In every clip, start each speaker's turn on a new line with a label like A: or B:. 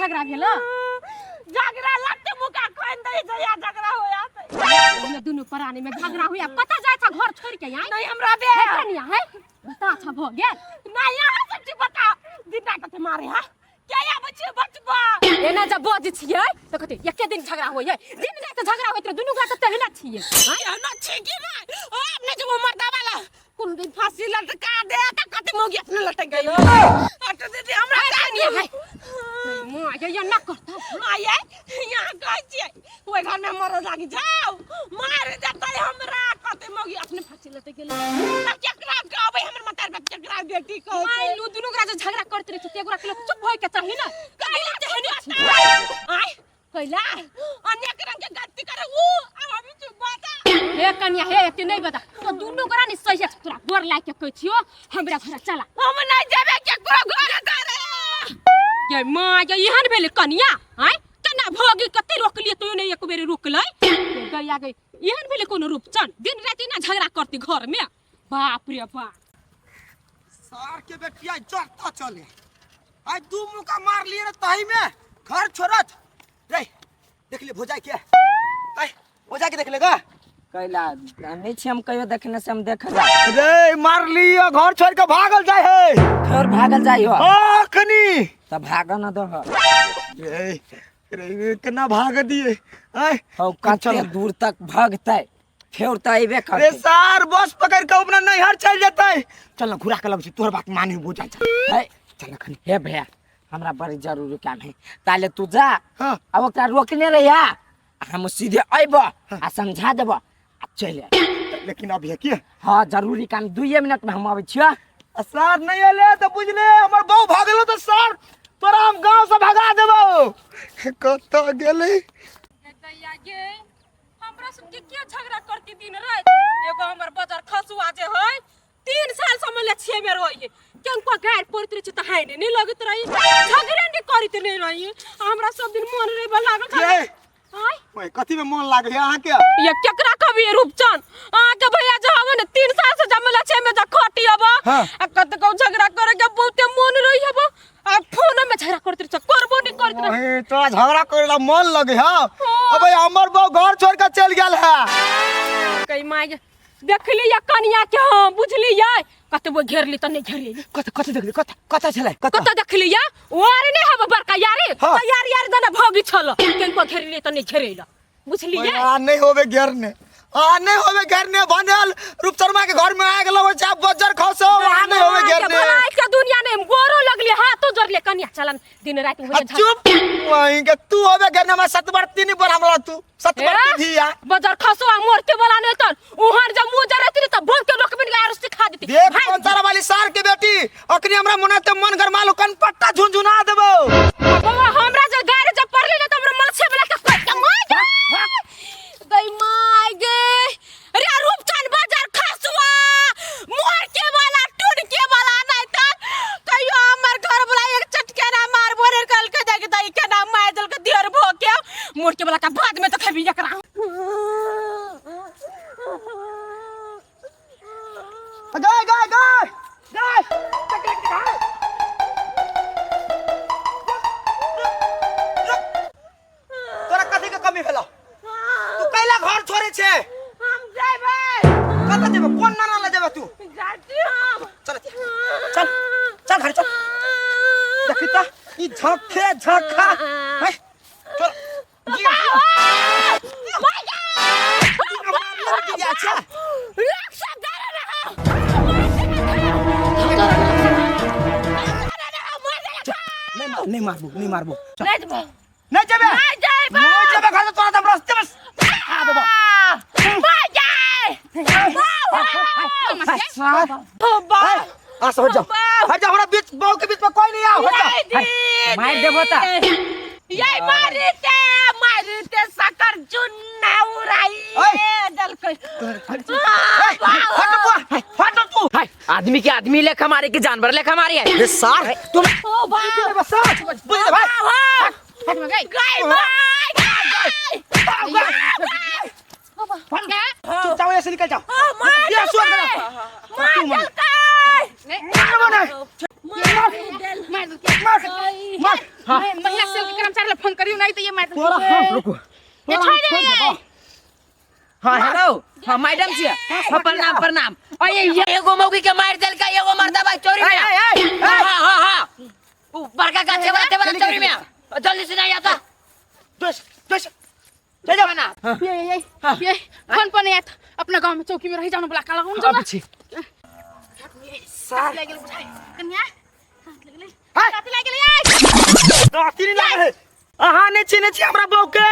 A: झगड़ा भेल
B: झगड़ा लगते मुका खोन दै छै या झगड़ा होया
A: ओने दुनू प्राणी में झगड़ा हुआ कतऽ जाइ छ घर छोड़ के आइ
B: नहीं हमरा बे
A: हे कनिया हे बता छ भ गेल
B: नहीं यहाँ सब चीज बता दिन रात ते मारे हा क्या या बच्चे बचबा
A: एना जब बजै छियै तऽ कहतै एके दिन झगड़ा होइ है दिन राति झगड़ा होइत रहै दुनू गोटा तऽ तेहने छियै आँय?
B: ना छी कि ना ओ अपने जो मर्दा वाला कोन दिन फांसी लटका दे त कते मोगी अपने लटक गेलो अट दीदी हमरा
A: हे कनिया हे माँ ये ये ना करता
B: आये यहाँ कहै छियै ओहि घर में मरो लागी जाओ मार देतै हमरा कते मोगी अपने फांसी लटक गेलो त केकरा कहबै हमर मतार बाप केकरा बेटी कहै
A: माय लू दुनू गोटा जे झगड़ा करते रहै छै ते गोटा के लोक चुप होय के चाही ना
B: कैला
A: तेहने छियै
B: आय कैला अनेक रंग के गलती करे ऊ अब हम चुप बता
A: हे कनिया हे एते नहीं बता तो दुनू गोरा नि सही है तोरा गोर लाग के कहै छियो हमरा घर चला
B: हम नहीं जेबे केकरो घर करे
A: ये माँ ये एहन भेलै कनिया आय केना भऽ गेल कते रोकलियै तैयो नहि एक बेर रोकलै गैया गई एहन भेलै कोनो रूपचन दिन राति ना झगड़ा करती घर में बाप रे बाप
C: सार के बेटिया जड़ता चले आज दू मुका मार लिए रे ताही में घर छोड़त रे देख ले भोजाई के आय भोजाई के देख लेगा
D: कैला नहीं छी हम कहियो देखने से हम देख जा
C: रे मार लियो घर छोड़ के भागल जाय है
D: घर भागल जाइ हो
C: अखनी
D: त भाग न दो
C: रे रे केना भाग दिए आय
D: हो कते दूर तक भगतै फेर त अइबे
C: अरे
D: करतै
C: सार बस पकड़ के अपना नैहर चल जेतै चल ना घुरा के लब छी तोहर बात माने भोजाई चल
D: है
C: चल ना खनी
D: हे भैया हमरा बड़ी जरूरी काम है ताले तू जा
C: हाँ।
D: अब ओकरा रोकने रहिया हम सीधे अइब आ समझा देब आ चलि आयब।
C: लेकिन अभी है की
D: हाँ जरूरी काम दुइये मिनट में हम अबै छियो
C: आ सर नहीं एले तो बुझले हमर बहू भागलो तो सर तोरा हम गांव से भगा देबो कतऽ गेलै
A: दैया गे हमरा सबके के झगड़ा करती दिन राति एगो हमर बजर खसुआ जे है 3 साल से मले छे में रही केनको गार पड़ैत रहे छै तऽ हाय नहीं लगैत रही झगड़े नहीं करैत नहीं रही हमरा सब दिन मन रहे लागल
C: ये
A: आय
C: ओए कथी में मन लागे है अहाँ के
A: ये केकरा कभी रूपचन अहाँ के भैया जे हवे ने 3 साल से जमला छे में जा खटी अब
C: हाँ।
A: आ कतको झगड़ा करे के बहुते मन रही हब आ फोन में झगड़ा करत रहे करबो नहीं करत रहे
C: ओहे तोरा झगड़ा करे ला मन लगे है अबे हमर बहू घर छोड़ के चल गेल है
A: कई माय देखली या कनिया के हम बुझली या कतबो घेरली त नहीं घेरली
C: कत कत देखली कत कत छलै कत
A: कत देखली या ओरे नहीं हब बड़का यारे
C: हाँ।
A: त यार यार दना भोगी छल केनको घेरली त नहीं घेरेला बुझली या
C: आ नहीं होबे घेरने आ नहीं होबे घेरने बनल रूप शर्मा के घर में आ गेलो चाहे बजर खसो आ नहीं होबे घेरने
A: भलाई के दुनिया ने गोरो लगले हाथो जरले कनिया चलन दिन रात
C: आ
A: होले
C: चुप वहीं के तू होबे घेरने हमरा सत बार तीन बार हमरा तू सत बार तीन धिया
A: बजर खसो आ मोरते वाला नहीं तन उहर जब मुंह जरती त भोग के रोकबिन के आर सिखा देती
C: देख
A: भाई,
C: कौन सारा वाली सार के बेटी अखनी हमरा मन ते मन गरमा लो कन पट्टा झुनझुना देबो
A: बौआ हमरा जे गाड़ी जब पड़ली ने त हमरा मन छे बला के कट के मार गई माय गे अरे रूपचंद बाजार खसुआ मोर के वाला टूट के वाला नहीं त कहियो हमर घर वाला एक चटके ना मारबो रे कल के जाके दई के ना मार दल के देर भो के मोर के वाला का बाद में तो खेबी एकरा
C: गाय गाय गाय गाय तोरा कथी के कमी भेलो तू कैला घर छोड़े छे
B: हम जेबै
C: कतऽ जेबे कोन नाना लग जेबे तू
B: जाइ छी हम
C: चल चल चल घर चल देखी त ई झखे झखा है चल जी अच्छा नहीं मार नहीं मारबो नहीं मारबो चल।
B: नहीं जेबै
C: नहीं जेबे
B: नहीं जेबै।
C: नहीं जेबे घर से तोरा तो हम रास्ते में खा देबो आ से हट जाओ हट जाओ हमरा बीच बहू के बीच में कोई नहीं आओ हट जाओ
D: मार देबो त
B: ये मारते मारते सकर चुन्ना उड़ाई
C: ओए।
B: दलकै
C: हट बुआ हट तू
D: हाय आदमी के आदमी लेखा मारे के जानवर लेखा मारे है
C: रे सार तुम
B: ओ बाप
C: बस सार बुझ ले भाई
B: गई माय गई
C: चुपचाप ऐसे निकल जाओ
B: मार
C: ये सुन
B: मार दलकै
C: मार मार
B: मार
C: मार
A: महिला सेल के नहीं तो ये मार
C: तोरा हाँ रुको
A: ये छोड़ दे रे।
D: हाँ हेलो हाँ मैडम जी हाँ प्रणाम प्रणाम अये ये एगो मौगी के मार देल का एगो मर्दा भाई चोरी में
C: ए, ए, ए,
D: हाँ हाँ हाँ उ बड़का गाछे वाला ते वाला
C: चली
D: चोरी
C: गई,
D: में जल्दी से नहीं आता
C: दोस दोस चल जाओ
D: ना
A: ये ये ये फोन पर नहीं आया अपना गांव में चौकी में रह जाओ ना बुला काला कौन
D: अब छी
C: सार
A: लग गेल बुझाइ कन्या हाथ लग गेलै
C: हाय।
A: हाथ लग गेलै यार
C: राति नहीं लागे है अहाँ नहीं चिन्है छी हमरा बहू के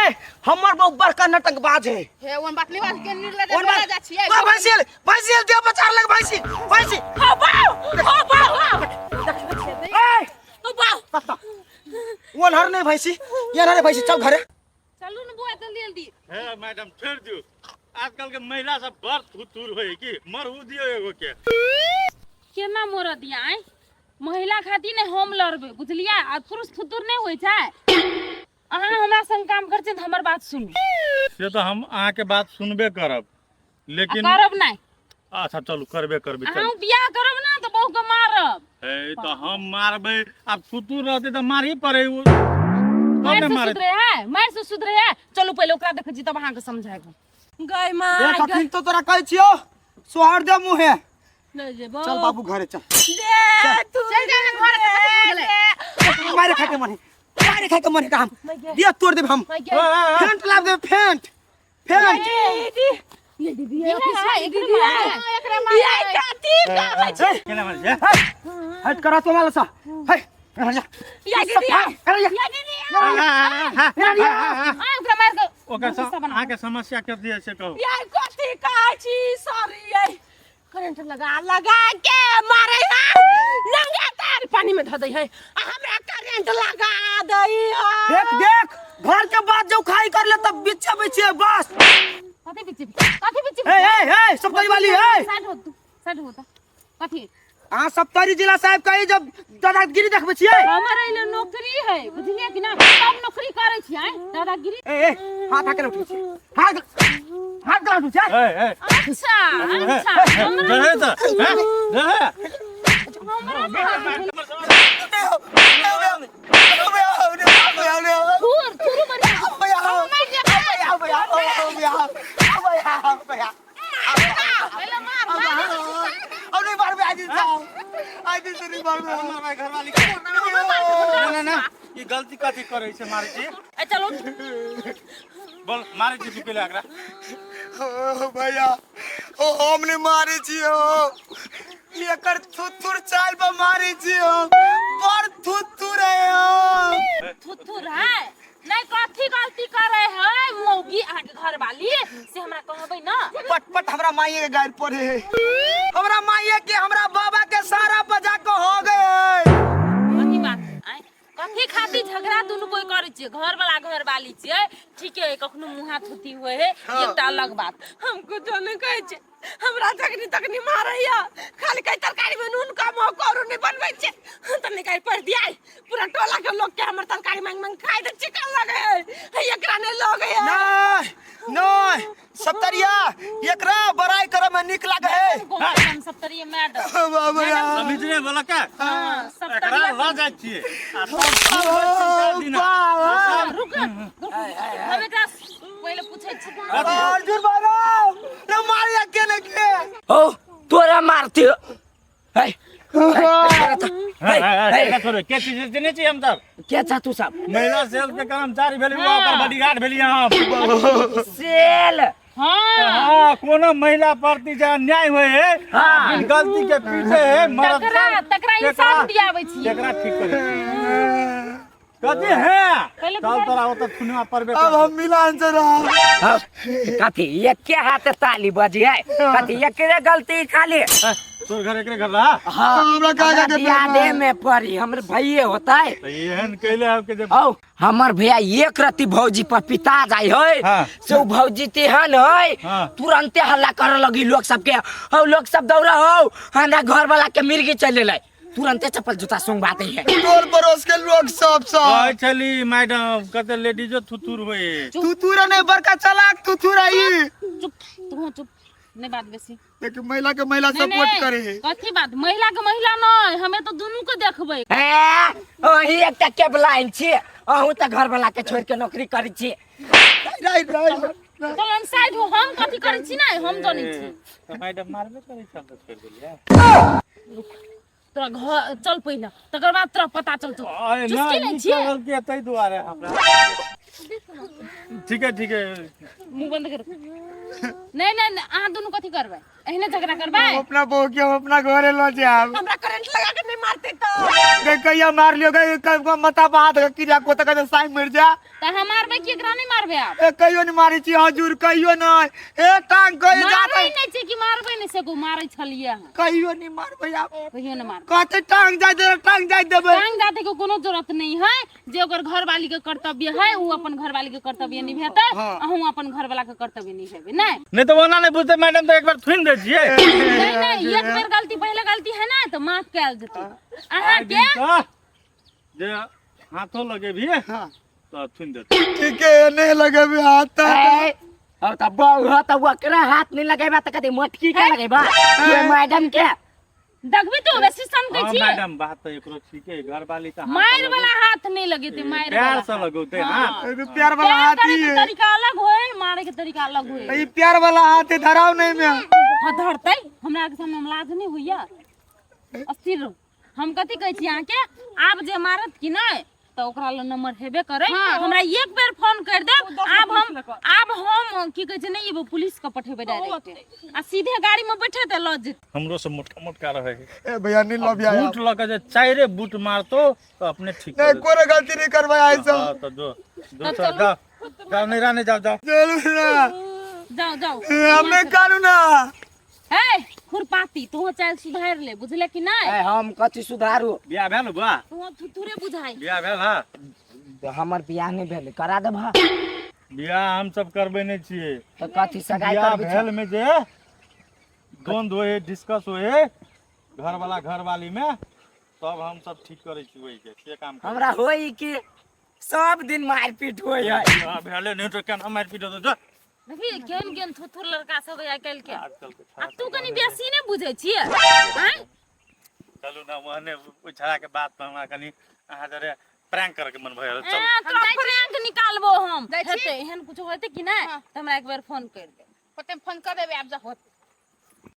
C: हमर बहू बड़का नटंकबाज है
A: हे ओन बात नहीं बात के निर्लज
C: ओन
A: बोला जा छियै
C: बा भैंसी भैंसी दे बचार लग भैंसी भैंसी
B: हो बाऊ हो बाऊ
C: ए
B: हो बाऊ
C: पत्ता ओन हर नहीं भैंसी ये हर भैंसी चल घरे
A: चलू न बुआ जल्दी जल्दी
E: हे मैडम छोड़ दियो आजकल के महिला सब बड़ थुथुर होय की मरहू दियो एगो के
A: केना मोर दिया आय महिला खातिर ने हम लड़बै बुझलियै आ पुरुष फुतुर नहि होइ छै अहाँ हमरा संग काम करै छियै तऽ हमर बात सुनू
E: से तऽ हम अहाँके बात सुनबे करब
A: आ
E: लेकिन
A: करब नहि
E: अच्छा चलू करबे करबै
A: अहाँ
E: चलू
A: बियाह करब ने तऽ बहू के मारब
E: हे तऽ हम मारबै आब थुथुर रहतै तऽ मारही पड़ै ओ
A: मारि
E: तब ने
A: से
E: मारे
A: सुधरे है मारि से सुधरे है चलू पहिले ओकरा देखै छी तब अहाँके समझायब
B: गय माय
C: देख अखन तो तोरा कहै छियौ सोहर दे मुहे
B: ले जेबो
C: चल बाबू घरे चल
B: दे तू
A: चल जा ना घर के कथी भऽ गेलै
C: मारे खाए के मन है मारे खाए के मन है का हम दिया तोड़ देब हम
B: my गे
C: फेंट लाब देब फेंट फेंट
B: दीदी ये दीदी ये
A: एकरे मार एकरे मार
B: ये काती का
C: ए,
E: केना मारै छै
C: हट करा तो माला सा हे जा
B: ये दीदी
C: अरे जा
B: ये दीदी
A: आ ओकरा मार के
E: ओकर अहाँके समस्या कथी है से कहू
B: ये कथी कहै छी सॉरी ये करंट लगा लगा के मारे है नंगा तार पानी में धऽ दै है आ हमरा करंट लगा दै है
C: देख देख घर के बात जो खाई कर ले तब बिच्चे बिच्चे बस
A: कथी बिच्चे कथी बिच्चे
C: ए ए ए सप्तरी वाली ए
A: साइड हो तू साइड हो त कथी
C: अहाँ सप्तरी जिला साहब कही जब दादागिरी देखबै छियै
A: हमर एले नौकरी है बुझलियै कि ना तब नौकरी करै छियै दादागिरी
C: ए ए हाथ हाथ उठै छियै हाथ हाथ गला उठै छियै
E: ए ए
A: अच्छा अच्छा हमरा
E: रहै तऽ हैं? रहै
A: थूर थूरू बड़ी पहिले मार मार
E: घरवाली के ना ना ना ई गलती कथी करै छै मारै छी
A: ए चलो
E: बोल मारै छी तू पहिले एकरा
C: भैया ओ हम नहीं मारे छियो एकर थुथुर चाल पर मारे छियो बड़ थुथुर है हो।
A: थुथुर है नहीं कथी गलती करे है मौगी अहाँके घर वाली से हमरा कहबै ना
C: पट पट हमरा माइये के गारि पड़े है हमरा माइये के हमरा बाबा के सारा बजा के हो गए
A: कथी बात आँय कथी खातिर झगड़ा दुनू कोई करै छियै घर वाला घर वाली छियै ठीके है कखनो मुँह थुती होइ है एकटा अलग बात
B: हम कुछो नहि कहै छियै हमरा जखनी तखनी मारैया खाली कहीं तरकारी में नून कम हो करू नहीं बनबै छै तऽ निकालि पर दियाइ पूरा टोला के लोग के हमर तरकारी मांग मांग खाइ तऽ चिकन लगे है है एकरा नहीं लगे है
C: नहीं नहीं सप्तरिया एकरा बड़ाई करे में नीक लागे है
A: हम सप्तरीय मैडम
C: बाबा
E: समझने वाला का
A: हाँ
E: एकरा
A: सप्तरीय
E: लऽ जाइ छियै आ सब दिना
A: रुक रुक हम एकरा पहिले पूछै छी
C: अर्जुन बाबा रे मारिया के ने के
D: ओ तोरा मारते है
E: हे, हे, हे, छोड़ो के चीज देने छी हम सब
D: के छ तू सब
E: महिला सेल के कर्मचारी भेली ओ ओकर बॉडीगार्ड भेली हम
D: सेल
A: हाँ
E: हाँ कोनो महिला प्रति जे अन्याय होय है
D: हाँ।
E: बिन गलती के पीछे है मरद
A: तकरा
E: सब,
A: तकरा इंसाफ दियाबै छियै
E: केकरा ठीक करे कथी है
A: पहिले
E: चल तोरा ओतऽ थुनवा पड़बे
C: अब हम मिलान से रहा
D: कथी एके हाथ ताली बजी है कथी एकरे गलती खाली
E: तोर घर एकरे घर रहा
D: हाँ
C: हमरा का
D: हमरा
C: का
D: दियादे में पड़ी हमर भैये होता है
E: तऽ एहन कैले हम के जे
D: औ हमर भैया एक रति भौजी पर पिता जाय है
E: हाँ।
D: से उ भौजी तेहन है
E: हाँ।
D: तुरंते हल्ला करे लगी लोग सबके औ लोग सब दौड़ा हो हमरा घर वाला के मिर्गी चले लै तुरंते चप्पल जूता सुंगबा दै है
C: टोल पड़ोस के लोग सब सब
E: कहै छली मैडम कते लेडीजो थुथुर होय
C: तू तू रे नहीं बड़का चालाक तू तू रही
A: चुप तू चुप नहीं बात बेसी
C: लेकिन महिला के महिला
A: नहीं,
C: सपोर्ट
A: नहीं,
C: करे है
A: कथी बात महिला के महिला नहीं हमें तो दुनू के देखबै
D: ए ओही एकटा केबलाइन छी अहूँ तऽ घर वाला के छोड़ के नौकरी करै छी।
C: राइ राइ
A: चल हम साइड हो, हम कथी करै छी नै हम जनै छी।
E: तऽ मैडम मारबे करै छल तऽ छोड़ि देलियै।
A: तोरा घर चल पहिले, तकर बाद तोरा पता चलतौ।
E: अरे
A: चुस्की
E: नहि,
A: लै
E: ई
A: छियै?
E: कहलकै ताहि दुआरे हमरा। ठीक है ठीक है।
A: मुंह बंद कर। नहीं नहीं नहीं, अहाँ दुनू कथी करबै? एहने झगड़ा करबै?
F: हम अपना बहू के हम अपना घरे ल जायब।
B: हमरा करंट लगा के नहीं मारते तो
F: गई कहिया मार लियो गई कब मता बात क्रिया को तक साई मर जा।
A: तऽ अहाँ मारबै कि एकरा नहि मारबै आब?
F: ए कहियो नहीं मारी छी हजूर, कहियो नहीं। ए टांग कहियो
A: मारबै
F: जाते
A: नहि छै कि मारबै नहि से गो मारै छलियै अहाँ?
F: कहियो नहीं मारबै आब।
A: कहियो नहि मारबै।
F: कहते टांग जाय दे, टांग जाय देबै।
A: टांग जाते के कोनो जरूरत नहीं है। जे ओकर घरवाली के कर्तव्य है उ अपन घरवाली के कर्तव्य निभेतै, अहूँ अपन घरवाला के कर्तव्य निभेबै। नहीं
E: नहि तऽ ओना नहि बुझतै मैडम तऽ एक बार थुनि दै छियै।
A: नहीं नहीं, एक बेर गलती पहले गलती है ना तो माफ कैल जेतै अहाँ
E: आइ
A: के।
E: दिन तऽ जे हाथो लगेबही
F: हाँ।
E: तऽ थुनि देतै।
F: ठीक है, नहीं लगेबे हाथ तऽ।
D: ए, और तब बहू ह तऽ ओकरा हाथ नहीं लगेबा तऽ कथी मोटकी के लगेबा? ये मैडम के
A: देखबी तू बेसी सनकै
E: हाँ
A: छी।
E: मैडम, बात तऽ एकरो ठीके है, घरवाली तऽ हाथ
A: मार
E: लगौ-
A: वाला हाथ नहीं लगेते, मार
E: प्यार
A: वाला
E: से लगौते हाथ।
F: ए, प्यार वाला
A: प्यार
F: हाथ
A: करे
F: ही
A: के
F: है।
A: तरीका अलग होए, मारे के तरीका अलग होए।
F: ई प्यार वाला हाथ है, धराव नहीं में।
A: हाँ धरतै, हमरा के सामने हम लाज नहीं होइया। अस्थिर रहू। हम कथी कहै छी अहाँके, आब जे मारत कि नहि तऽ ओकरा लग नंबर हेबे करे, हमरा एक बेर फोन कर देब। आब हम की कहै छै नहि एबै, पुलिस के पठेबै डायरेक्ट आ सीधे गाड़ी में बैठे तऽ लऽ जेतै।
E: हमरो से मोटका मोटका रहे है।
F: ए भैया नहीं लो भैया।
E: बूट लऽ के जे चाइरे बूट मारतो तऽ अपने ठीक
F: नहीं
E: कर देतौ।
F: कोनो गलती नहीं करबै आई सब।
E: हाँ तऽ जो दोसर जाओ जाओ, नहीं रानी जाओ जाओ।
F: चलू ना।
A: जाओ जाओ।
F: ए, हमें कानू ना।
A: ए खुरपाती, तू चाल सुधार ले, बुझले कि नहीं?
D: ए, हम कथी सुधारू?
E: बियाह भेल बुआ?
A: तू थुथुरे बुझाई।
E: बियाह भेल? हाँ।
D: हमर बियाह नहीं भेल, करा देबह?
E: बियाह हम सब करबै नहि छियै।
D: तऽ कथी सगाई
E: बियाह
D: करबै?
E: भेल में जे द्वंद होए है, डिस्कस होए है, घर वाला घरवाली में, तब हम सब ठीक करै छी ओहि के से काम करै।
D: हमरा होई कि सब दिन मारपीट होई है।
E: बियाह भेले नहि तऽ केना मारपीट होतौ? जो।
A: देखी केहन केहन थुथुर लड़का सब है आइ काल्हि के।
E: आजकल के
A: आ तू कनी बेसी नहि बुझै छियै आँय?
E: चलू ना, ओहने ओहि छड़ा के बात पर हमरा कनी अहाँ जरे प्रैंक करे के मन भऽ गेल। चलू।
A: ए, तोरा प्रैंक निकालबो हम।
B: जाइ छी?
A: हेतै एहन कुछ होतै कि नहि
B: हाँ।
A: तऽ हमरा एक बेर फोन कर दे।
B: होते फोन कर देबै, आब जा होत।